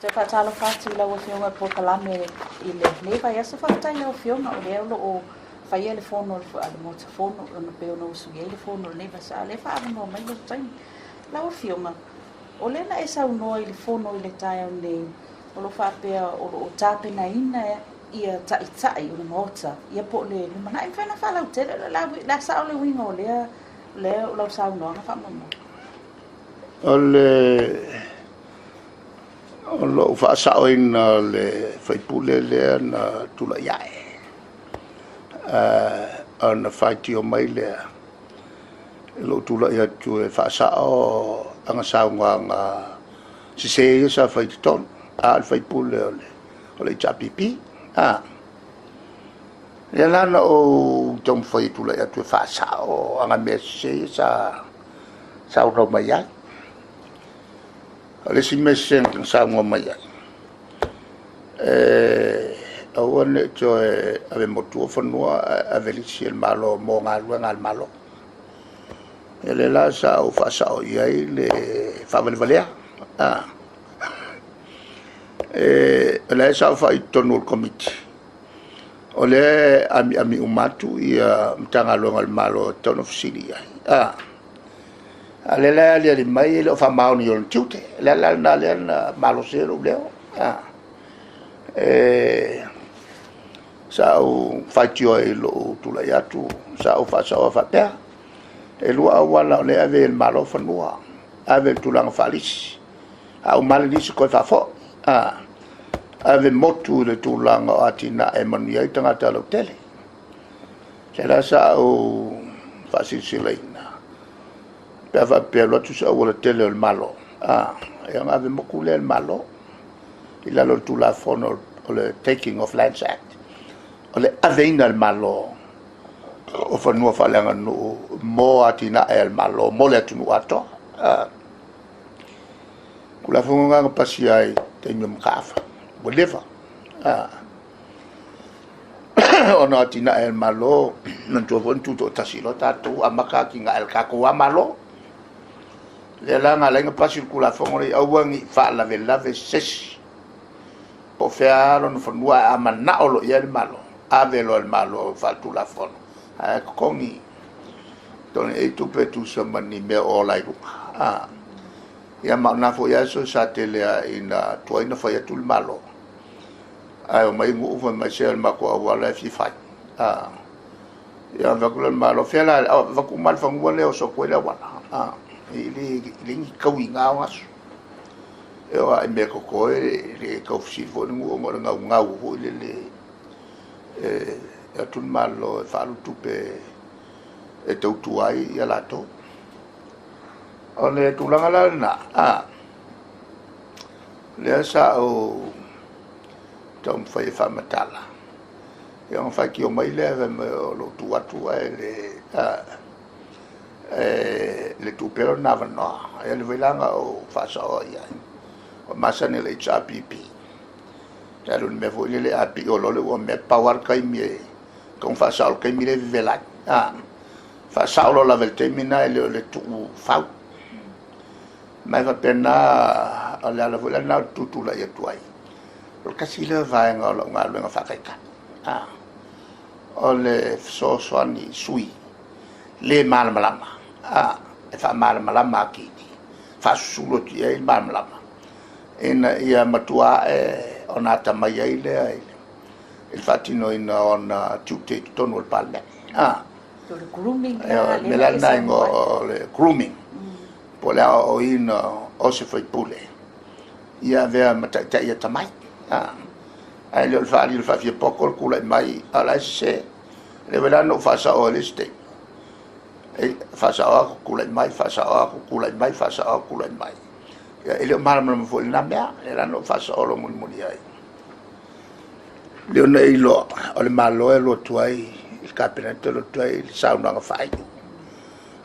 Toe faatalofa atu i lau Afioga i polokalame i lenei vaiaso. Faafetai i lau Afioga o lea o lo o faia le fono a le Maota Fono ona pei ona usuia ai le fono i lenei vaiaso, a o lea e faaavanoa mai lou taimi. Lau Afioga, o lea na e saunoa i le fono i le taeao nei, o lo o faapea o lo o tapenaina ia taitai o le Maota, ia po o le lumanai. E mafai ona faalautele, o le a sao le uiga o lea o lau saunoaga faamolemole? O le o lou faasaoina o le sui usufono lea na tulai ae, ona faitio mai lea i lou tulai atu e faasao ana saunoaga sese ia sa fai i totonu, a o le sui usufono o le HRPP. Lea la na ou taumafai e tulai atu e faasao ana mea sese ia sa saunoa mai ai. O le isi mea sese na saunoa mai ai, aua ne i toe ave motua fanua ae ave lisi e le Malo mo galuega a le Malo. Ia lea la sa ou faasao i ai le faavalevalea. O la e saofai i totonu o le Komiti, o lea e amiami uma atu Matagaluega a le Malo e tatau ona fesili i ai, a o lea la e aliali mai e le o faamaoni i ona tiute. O le ala lena o lea na malosi ai lou leo. Sa ou faitio ai i lou tulai atu sa ou faasaoa faapea, e 2 auala o lea e ave ai e le Malo fanua, ave i le tulaga faa-lisi, a uma lava le lisi toe faafoi, ave motu i le tulaga o atinae e manuia ai tagata lautele. O lea la sa ou faasilasilaina, pe a faapea e alu atu se aualatele a le Malo, ona ave motu lea e le Malo i lalo o le Tulafono o le Taking of Lands Act, o le aveina e le Malo o fanua faaleaganuu mo atinae a le Malo mo le atunuu atoa. O le Tulafono lena na pasia ai i le taimi o Mataafa, ua leva. Ona o atinae a le Malo, manatua foi na tutoatasi loa tatou amata atinae a lo tatou lava Malo. O lea la na ala ai ona pasi le Tulafono lenei, aua ne i faalavelave se isi, po o fea lava lona fanua, ae a manao loa i ai le Malo, ave loa e le Malo faale-tulafono ae totogi i ai tupe e tusa ma ni mea o ola ai luga. Ia ma o na foi aso sa tele lava ina tuai ona fai atu le Malo, ae omai nuu fai mai, se o le matou auala e fia fai. Ia ona fai atu lea o le Malo, o fea la? Avatu uma lava le fanua lea e oso atu ai le auala. E leai ni taui i na ogasu. E oo lava i mea toto e le tau fesili foi le nuu ona o le naunau foi lele e o atu le Malo e faaalu tupe e tautua ai latou. O le tulaga la lena, lea sa ou taumafai e faamatala, ia ona faitio mai lea fai mai o lou tu atu ae le tuu pea lona avanoa. Ia lea foi la na ou faasaoa i ai, ua masani i le HRPP, e alu i le mea foi lele a pio loa le ua mea, pau lava le taimi e tatau ona faasao o le taimi lea e vevela ai. Faasao loa lava i le taimi lena, i lo le tuufau. Ma e faapena, o le ala foi lena o le tutulai atu ai, o le tasi lea vaega o lau galuega faataitai, o le fesoasoani i sui usufono le malamalama, e faamalamalama atili, faasusulu atu i ai le malamalama, ina ia matua ae ona atamai ai lea i le faatinoina o ona tiute i totonu o le Palemene. O le grooming O le mea la lena e igoa o le grooming, po o le aoaoina o se sui usufono ia avea ma taitai atamai. Ae le o le faaali o le faafiapoto le tulai mai a o la e sese. O lea foi la na ou faasaoa i le isi taimi, e faasao atu tulai mai, faasao atu tulai mai, faasao atu tulai mai. Ia e le o malamalama foi i lena mea. O lea la na ou faasaoa loa mulimuli ai, lea na e iloa, o le Malo e alu atu ai i le Kapeneta alu atu ai le saunoaga faaiu.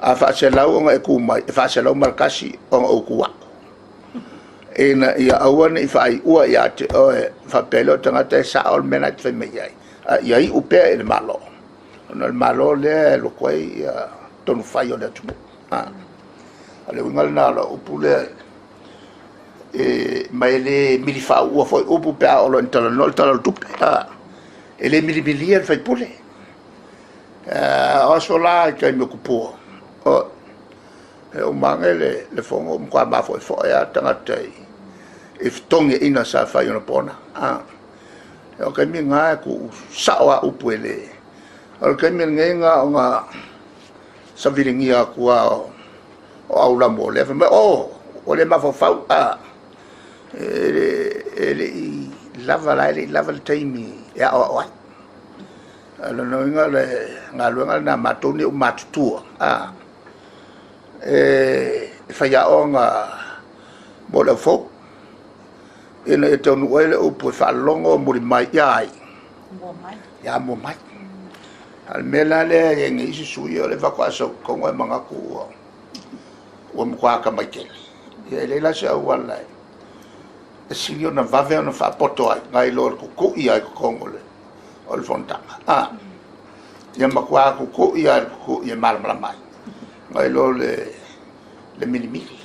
A faaselau ona e tu mai, e 101 ona ou tu atu, ina ia aua ne i faaiua ia te oe faapea ai lea o le tagata e sao le mea la e te fai mai ai, a ia iu pea i le Malo, ona o le Malo lea e alu atu ai tonu fai o le atunuu. O le uiga lena o lau upu lea E, ma e le mili faaua foi upu pe a oo loa ina talanoa le Tala o le Tupe. A, e le milimilia le sui usufono. O aso la i taimi o tupua, oi, e uma ane le fono ua matua mafoefoe lava tagata i fetogiaiga sa fai onapo na. O le taimi lena e tuu sao lava upu e le... O le taimi lenei na ona saviligia atu lava o aulamu o lea, fai mai, o, ua le mafaufau. E le i lava, la e le i lava le taimi e aoao ai. O lona uiga o le galuega lena a matou nei ua matutua, e faiaoga mo le au fou, ina ia taunuu ai le upu e faalogo mulimai ia ai? Ia Amua mai. A o le mea la lea e i ai nei isi sui usufono, o lea faatoa sau i totonu ae manatu ua matua atamai tele. Ia e leai la se auala e sili ona vave ona faapoto ai, nai lo le tutui lava i totonu o le fonotaga. Ia matua tutui lava i le tutui e malamalama ai, nai lo le milimili.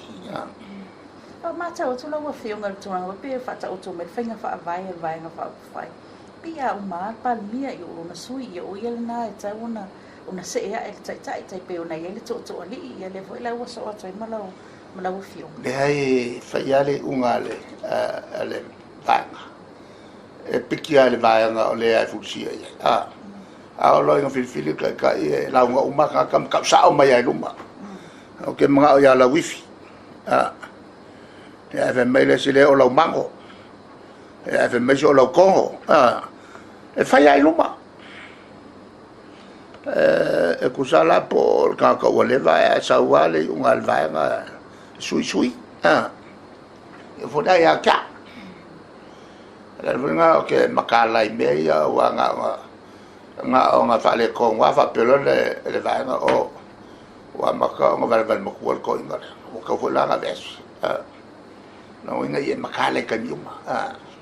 E matau atu lau Afioga i le tulaga foi pei e faataoto mai le faiga faavae a le Vaega Faaupufai, pei a uma lava le Palemia i lona sui, ia o ia lena e tatau ona see ae i le Taitai, tai pei ona i ai le Tootooalii, ia lea foi la ua soo atu ai ma lau Afioga. Leai, e fai lava le iuga a le Vaega, e piki lava i le Vaega o le e fulisia i ai. A oo loa ina filifili le Taitai, e lauga uma lava tagata ma tau sao mai lava i luma. Ou te manao ia Lauifi, ae fai mai le isi, leai o Laumago, ae fai mai le isi o Lautogo. E fai lava i luma. E tusa la po o le tagata ua leva, ae a sau lava le iuga a le Vaega, e sui, sui. Ia foi lea ia te au. O le ala foi lena ou te mataala ai i mea ia, aua na ona faaletonu lava faapea loa le Vaega, o, ua amata ona valevale matua le toeaina lea, ua tatau foi la ona aveese. O lona uiga ia e mataala i taimi uma.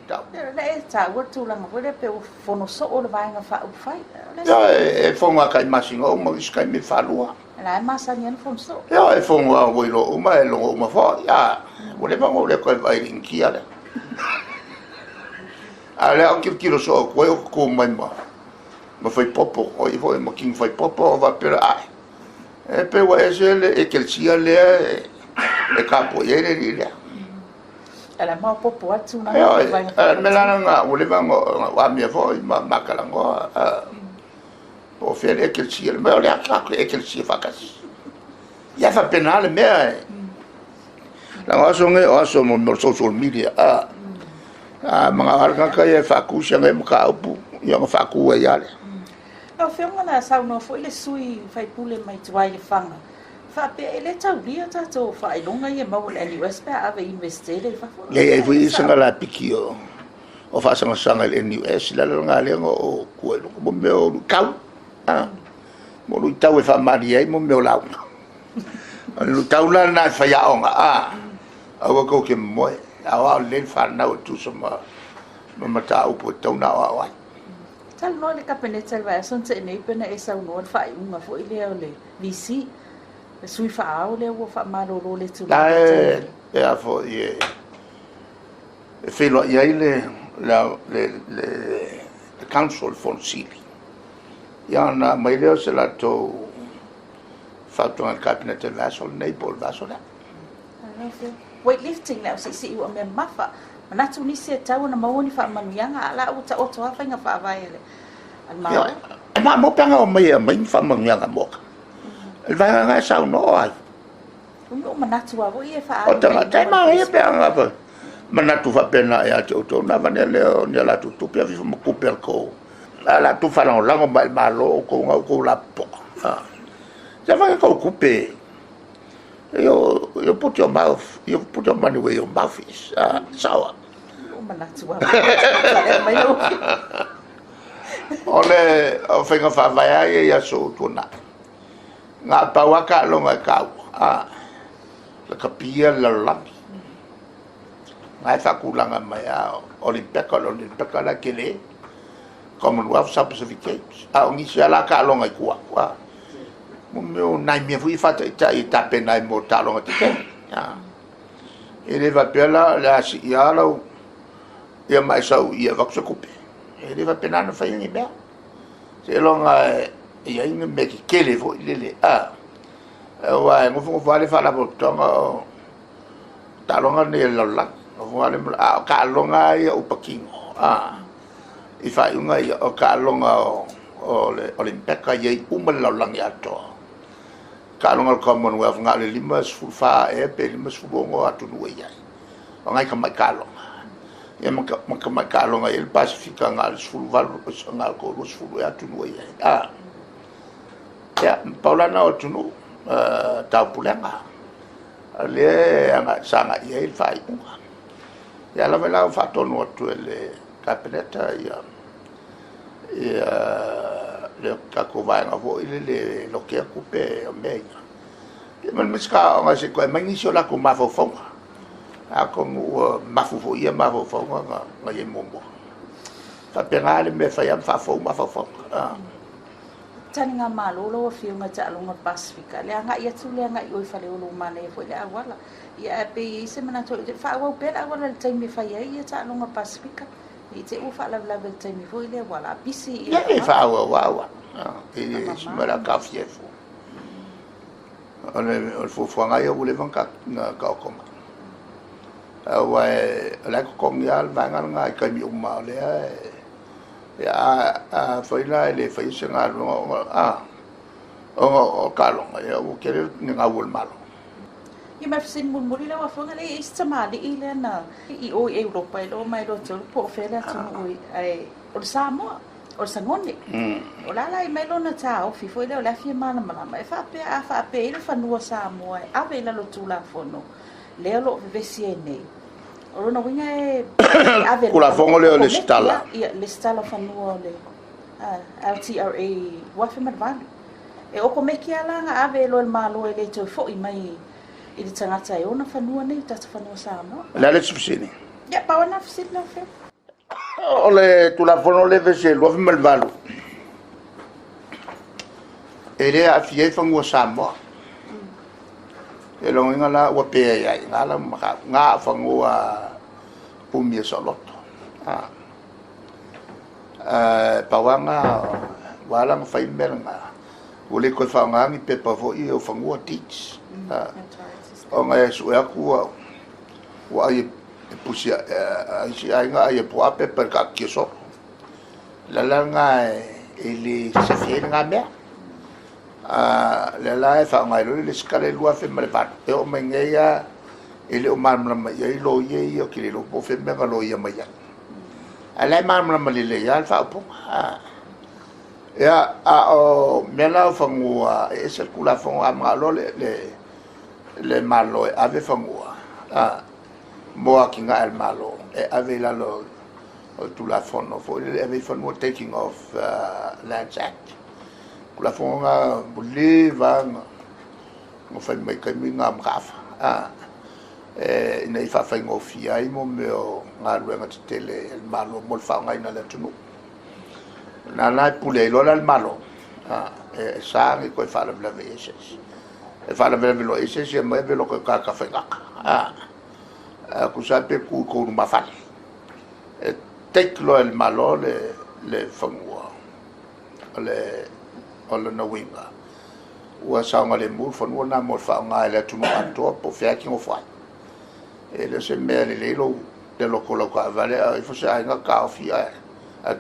O lea e taua le tulaga foi lea pei ua fono soo le Vaega Faaupufai. Ioe, e fono lava tai masina uma, o isi taimi e faalua. O la e masani lava ona fono soo. Ioe, e fono lava ua iloa uma e logo uma foi. Ua leva ona ou le toe vaai i le Initia lea. A o lea ou te tilotilo soo atu ai o tutu mai ma Faipopo, o ia foi ma King Faipopo, ou faapea lea, ai, e pei ua ese le ekelesia lea e tapuai ai le alii lea. E la maopoopo atu na. Ioe, o le mea la lena ua leva ona ou amia foi ma ma talanoa, po o fea le ekelesia, le mea o le a tatou ekelesia faatasi. Ia faapena le mea e. Leaga o aso nei o aso mo le social media, a manao lava le tagata ia e faatu si ana ia mataupu, ia ona faatu ai lava lea. Lau Afioga na saunoa foi le sui usufono mai tua i Lefaga, faapea e le taulia tatou faailoga ia e maua i le NUS pe a ave i Iunivesite lea i fafo. Leai, ai foi i sana lapiki o faasagasag i le NUS, le ala lena lea na ou tua i luga, mo mea o luitau, mo luitau e faamalie ai mo mea o lauga. O le luitau la lena e faiaoga, aua tou te momoe, aoao lelei le fanau e tusa ma mataupu e tatau ona aoao ai. Talanoa i le Kapeneta i le vaiaso na tea nei pe na e saunoa i le faaiuga foi lea o le VC, le sui faa-ao lea ua faamalolo le tulaga. E a foi e feiloai ai le Council, le Fono Sili, ia ona aumai lea o se latou fautuaga i le Kapeneta i le vaiaso lenei po o le vaiaso lea. Weightlifting le ausiisii ua mea mamafa. Manatu nisi e tatau ona maua ni faamanuiaga, a o la ua taoto lava faiga faavae a le Malo. E maumau pe ana omai e aumai ni faamanuiaga mo ka. Le vaega lena e saunoa ai. O manatu lava foi ia e faaali. O tagata e manaia pe ana manatu faapena ia te outou, ona avane lea o ni a latou tupe, ave ifo ma tupe a le tou. A latou faalagolago mai i le Malo, o outou na outou lapopoa. Se avane tou tupe. You put your mouth, you put your money where your mouth is. Sao. O le faiga faavae lava ia i aso ua tuanai. Na pau lava taaloga e taua, lakapi le lalolagi. Na e faatulaga mai lava, Olympeka, o le Olympeka la e tele, Commonwealth, South Pacific Games. A o nisi lava la taaloga i tua atu, mo mea o nai mea foi ia faataitai e tapena ai mo taaloga tetele. E le faapea la o le a sii lava lau ia ma e sau i i e avatu se tupe. E le faapena ona faia ni mea. Seiloga e i ai ni mea tetele foi lele, a. Aua e nofonofo lava le Faalapotopotoga o taaloga nei a le lalolagi. A o taaloga lava ia ua patino i faaiuga ia, o taaloga o le Olimeka e i ai uma le lalolagi atoa. Taaloga a le Commonwealth na o le 54 ea pe 56 atunuu e i ai, o nai tamai taaloga, ia ma tamai taaloga e i ai le Pasefika na o le 18, na o le toa-20 ea atunuu e i ai. Ia, pau la lena o atunuu taupulega, o lea sa agai i ai le faaiuga. Ia a o la foi la ua faatonu atu e le Kapeneta le tatou vaega foi lele e lokea tupe o mea ia, ia ma le Minisita o Aoga se i toe aumai nisi o latou mafaufauga. Atonu ua mafu foi ia mafaufauga na i ai muamua. E faapena le mea e fai lava ma faafou mafaufauga. Taligamalo lau Afioga i taaloga o le Pasefika, le agai atu le agai i o i Faleolo ua manaia foi le auala. Ia ae pei e i ai se manatu, faaauau pea le auala i le taimi e fai ai ia taaloga Pasefika, ne i te i ua faalavelave i le taimi foi lea ua lapisi ia le auala. E faaauau lava auala, e leai se mea o le a taofia ai fua. O le fuafuaga lava ia ua leva ona taoto mai. Aua o la e totogi lava le vaega lena i taimi uma, o lea e... afai la e le faia se galuega ona o taaloga, ia ua tele le gau a le Malo. Ia ma le fesili mulimuli lau Afioga, lea e i ai si tamalii lea na i o i Europa, e iloa mai loa te po o fea le atunuu ae o le Samoa, o le Sagone. O la la e aumai lona taofi foi lea o le a fia malamalama, e faapea a faapea i le fanua Samoa e ave i lalo o le Tulafono lea o lo o vevesi ai nei, o lona uiga e ave Tulafono lea o lesitala. Ia, lesitala o fanua o le LTRA 2008. E okomeki lava la ona ave loa e le Malo e le toe foi mai i le tagata e ona fanua nei, o tatou fanua Samoa. O le a le isi fesili? Ia, pau lava lena o fesili lau Afioga. O le Tulafono lea e vevesi ai i le 2008, e le aafia ai fanua Samoa. O lona uiga la ua pe ai lava i ina lau mataupu, na o fanua umia saoloto. Pau lava lena, ua ala ona fai le mea lena, ua le toe faaaogaina ni pepa foi ia o fanua, deeds, ona e sue atu ua ai e pusi a isi aiga ai e puaa pepa i le taatitia solo. O le ala lena e le sefe ai lena mea. O lea la e faaaoga ai loa le resitala i le 2008, e oo mai nei lava e le o malamalama i ai loia ia, ou te le iloa po o fea le mea na loia mai ai. Ae o la e malamalama lelei lava le faaupuga. Ia, a o mea la o fanua, e ese le Tulafono, a manao loa le Malo e ave fanua mo atinae a le Malo, e ave i lalo o le Tulafono foi lele e ave ai fanua, Taking of Lands Act. Tulafono lena ua leva lava ona fai mai i taimi na o Mataafa, ina ia faafaigofie ai mea o galuega tetele a le Malo mo le faaaogaina e le atunuu. O lena la e pule ai loa la le Malo, e sa ona toe faalavelave i ai se isi. E faalavelave loa i ai se isi, e omai ave loa i tagata faigata. Tusa lava pe tu i tou lumafale, e take loa e le Malo le fanua, o lona uiga, ua saogalemu le fanua lena mo le faaaoga e le atunuu atoa po o fea lava e te nofo ai. E le o se mea lelei lou alu atu o lau taavale ae o ifo se aiga taofi ae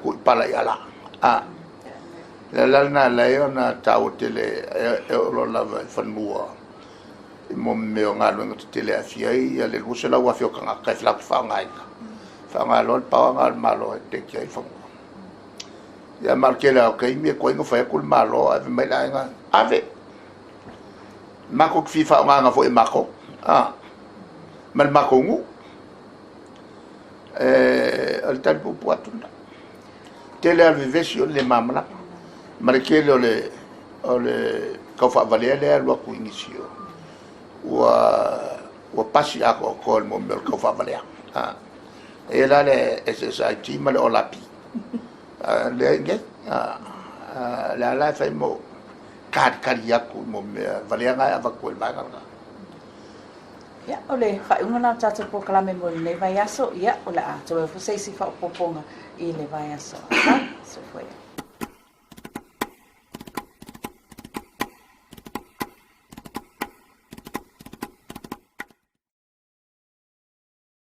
tuu i pala i ala. O le ala lena e ala ai ona taua tele, e oo loa lava i fanua i mea o galuega tetele e aafia ai le 200,000 o tagata e latou te faaaogaina, faaaoga loa le power lena a le Malo e take ai fanua. Ia ma o le tele lava o taimi e tuai ona fai atu le Malo ae fai mai le aiga, ave, matou te fia faaaogaina foi e matou, ma le matou nuu. O le tali puupuu atu lena. Tele lava o le vevesi o le le malamalama, ma le tele o le tau faavalea lea e alu atu i nisi ua pasi atoatoa i le mea o le tau faavalea. E i ai la le SSIT ma le OLAP lea e i inei. O lea la e fai ma ou talitali atu i mea valea na e avatu e le vaega lena. Ia, o le faaiuga lena o le tatou polokalame mo lenei vaiaso. Ia, o le a toe foi se isi faaopoopoga i le vaiaso a sau. Soifua ia.